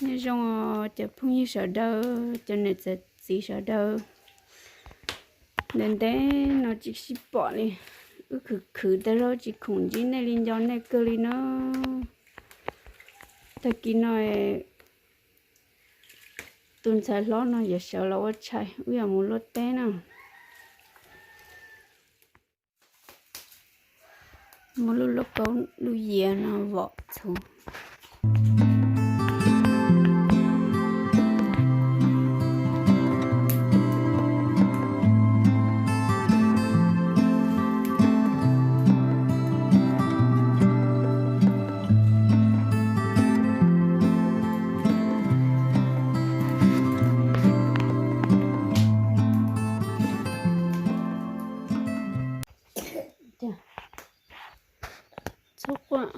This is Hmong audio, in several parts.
Nyob zoo cov phooj ywg sawv daws, cov niam txiv sawv daws. Ntev ntev no tsis sib pom li, wb khwv khwv tas zog tsis khoom ntsib nej li, nco nej kawg li na. Tag kis no tus ntxhais hlob no yuav sawv los ua tshais, wb yuav mus luaj teb na. Muab lub lauj kaub lub yias no vom txhuv. Txhob quaj.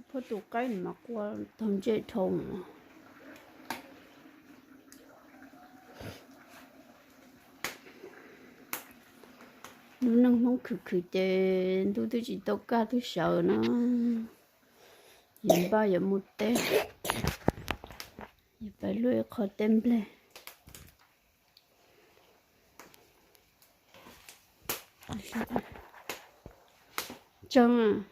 Phob tus qaib mas qua tag ntsej dhau. Lub neej Hmoob khwv khwv ces ntuj twb tsis tau kaj twb sawv na. Yus npaj yuav mus teb, yus pais luaj ib qho teb nplej. Tseeb.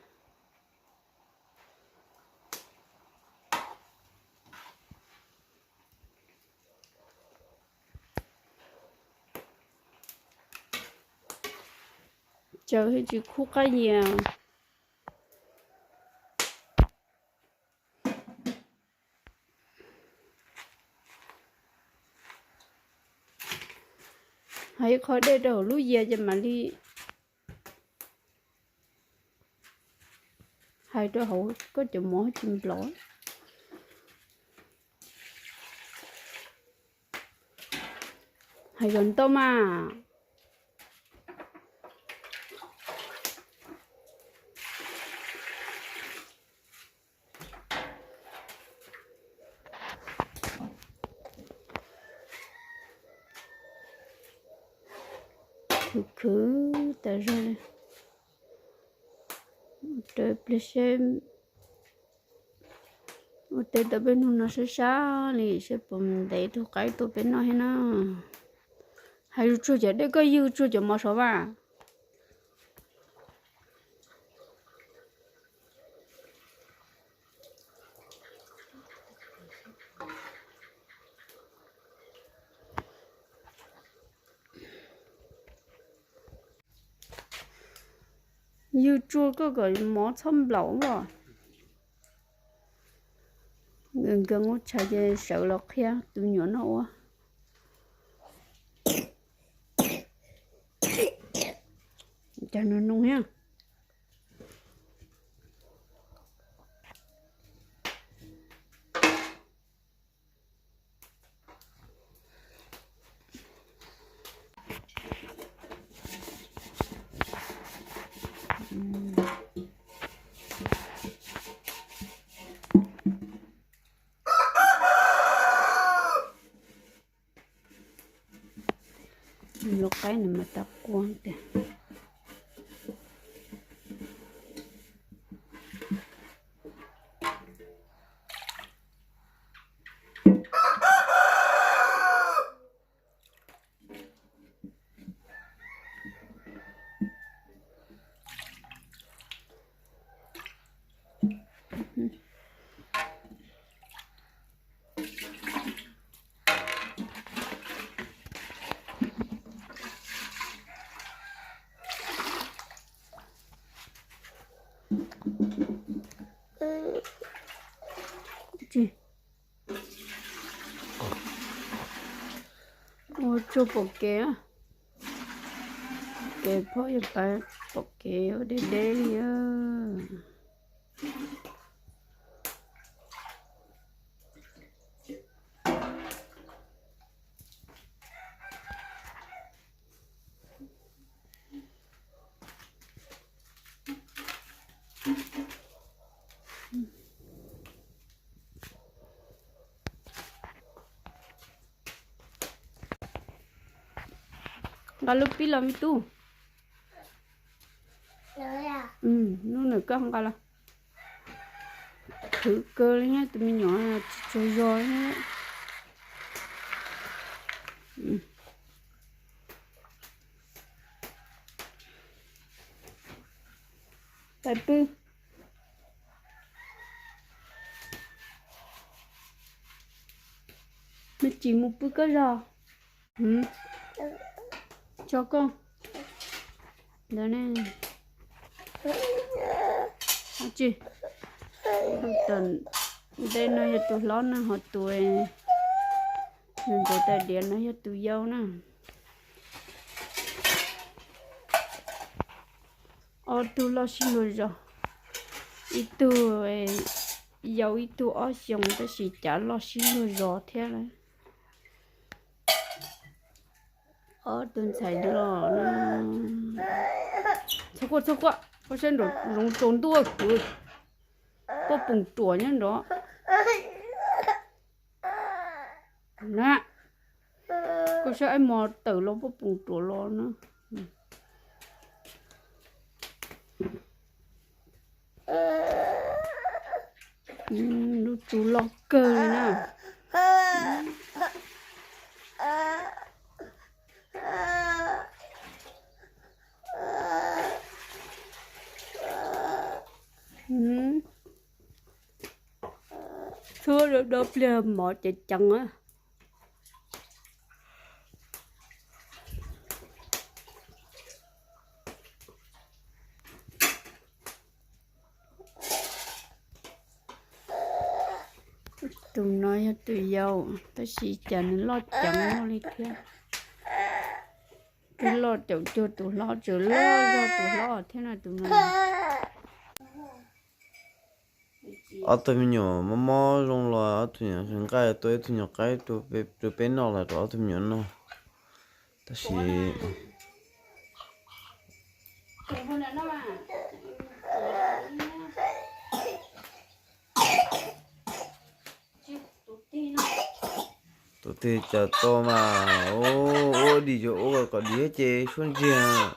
Tsaws tsis khub qab yias. Hais ib qho dej rau hauv lub yias ces mam li hais rau hauv koj cov mov tsis nplaum. Hais kom ntau mas. Khwv khwv tas zog li. Ua teb pliag seb, ua teb tau peb hnub no sab sab li seb puas ntev tus qaib tuaj peb noj thiab na. Hais tsuag cov dej, koj ywg tsuag cov mov saud mas. Ywg tsuag koj kom mov txhob nplaum os. Nkawd nkawd ua tshais ces sawv los qhia tus nyuam noj ua. Cas nws noo thiab. Lub qaib nws mas tau qua tiag. Ua tsuag pom kev, kev phob yuav pais pom kev ua deb deb li. Nqa lub pib los me tub. Lub nws koj nqa los. Khwv kawg li thiab, tus me nyuam tsis tshua zog thiab. Pais pw. Me tsis mus pw koj zog. Tso koj ntawd ne. Tsis, ntej no yog tus hlob na, ho tus ntawd tais diav no yog tus yau na. Ob tug loj sib luag zos, ib tug yau ib tug ob xyoos, tab sis cas loj sib luag zos thiab lawm. Ob tug ntxhais los na. Txhob quaj, txhob quaj, koj saib nraum zoov tsaus ntuj kuv poj poom ruam nyob nrov. Na, koj saib ib mos tawm los poj poom ruam los na. Lub tsu loj kawg li na. Txhua do pliag mov ceev ceev. Tus no yog tus yau, tab sis cas nws loj ceev li thiab. Twb loj caum cuag tus hlob, tseem loj zog tus hlob thiab no tus no. Ob tug me nyuam mob mob zoo los ob tug nyuam nqaij tua ib tug nyuam qaib rau peb noj los rau ob tug me nyuam noj. Tab sis tus twg cas tau mas ua dim, ua kom dim ces suab ntsiag.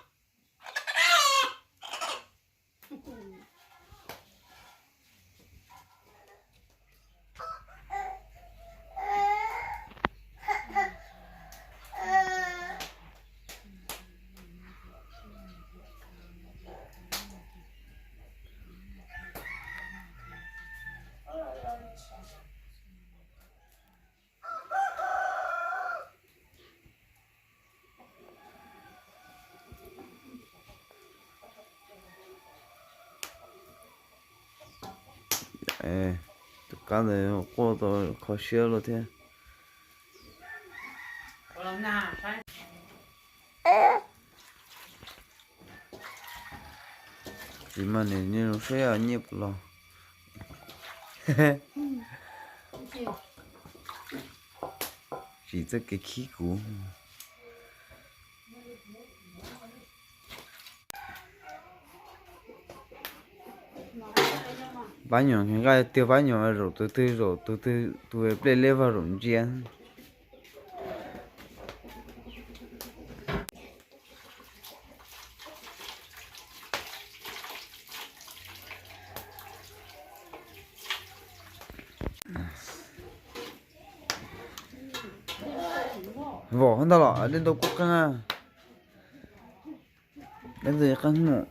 Tus kab ntawd quaj tau kho siab luaj thiab. Tsis mas nim niaj zoo saib nyiaj puas los. Tsis txoj kev khib kuv. Pab nyuam nqaij tiag, pab nyuam zaum tus twg zaum tus twg, tus plej liab vag zaum ntsia. Vom ntag los dej ntau kuj qeeg. Dej ntau qeeg mus.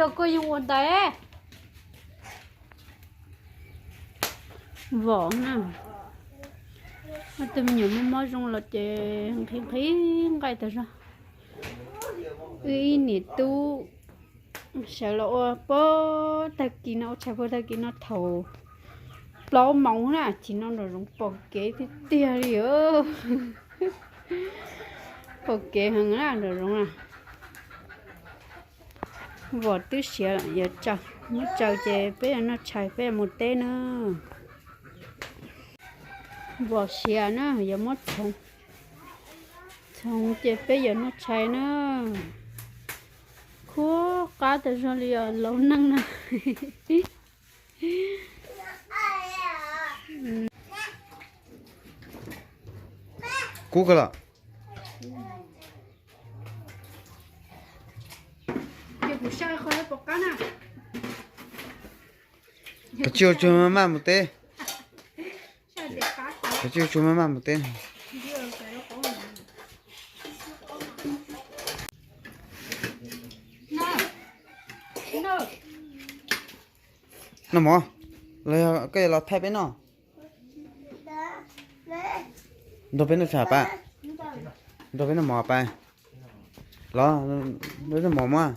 Yog koj yeej ua ntaiv. Vom na. Ob tug me nyuam mob mob zoo los ces nqhis nqhis nqaij tas zog. Wb ib niam tub sawv los ua pag tag kis no, ua tshais pag tag kis no thaum plaub moos na, chim no nraum zoov pom kev tiag tiag li os. Pom kev heev na nraum zoov na. Vom twb siav lawm, yuav tsaws, muab tsaws ces peb yuav noj tshais, peb yuav mus teb na. Vom siav na, yuav muab txhoov, txhoov ces peb yuav noj tshais na. Khuab qab tas zog li os laus neej na. Kub kawg los. Tsis ua tsuag maj maj mus teb. Tsis ua tsuag maj maj mus teb. Noj mov, los yog koj yuav los thaij peb noj? Nrog peb noj tshais pas, nrog peb noj mov pas. Los, noj mov mas.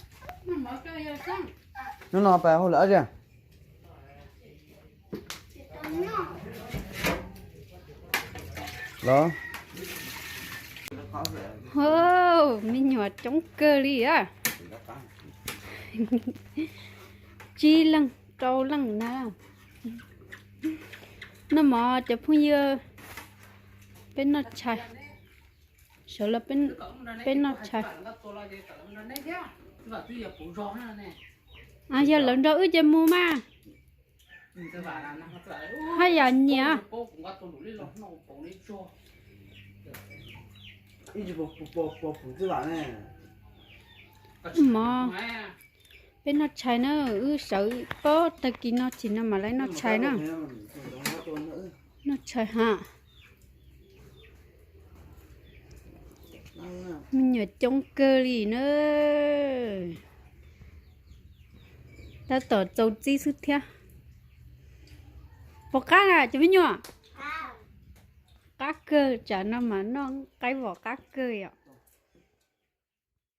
Hnub no pas hauj lwm dab tsi? Los, me nyuam coob kawg li a. Tsib leej rau leej na. Noj mov cov phooj ywg, peb noj tshais. Sawv los peb noj tshais. Yog lawv nrog wb ces mus mas. Haj yam nyiam. Mov, peb noj tshais na, wb sawv pob tag kis no tsis no mam li noj tshais na. Noj tshais ha. Me nyuam coob kawg li na. Tab tom txaus txib xwb thiab. Pom qab na cov me nyuam. Qab kawg, tsam no mas noj qaib vos qab kawg yom.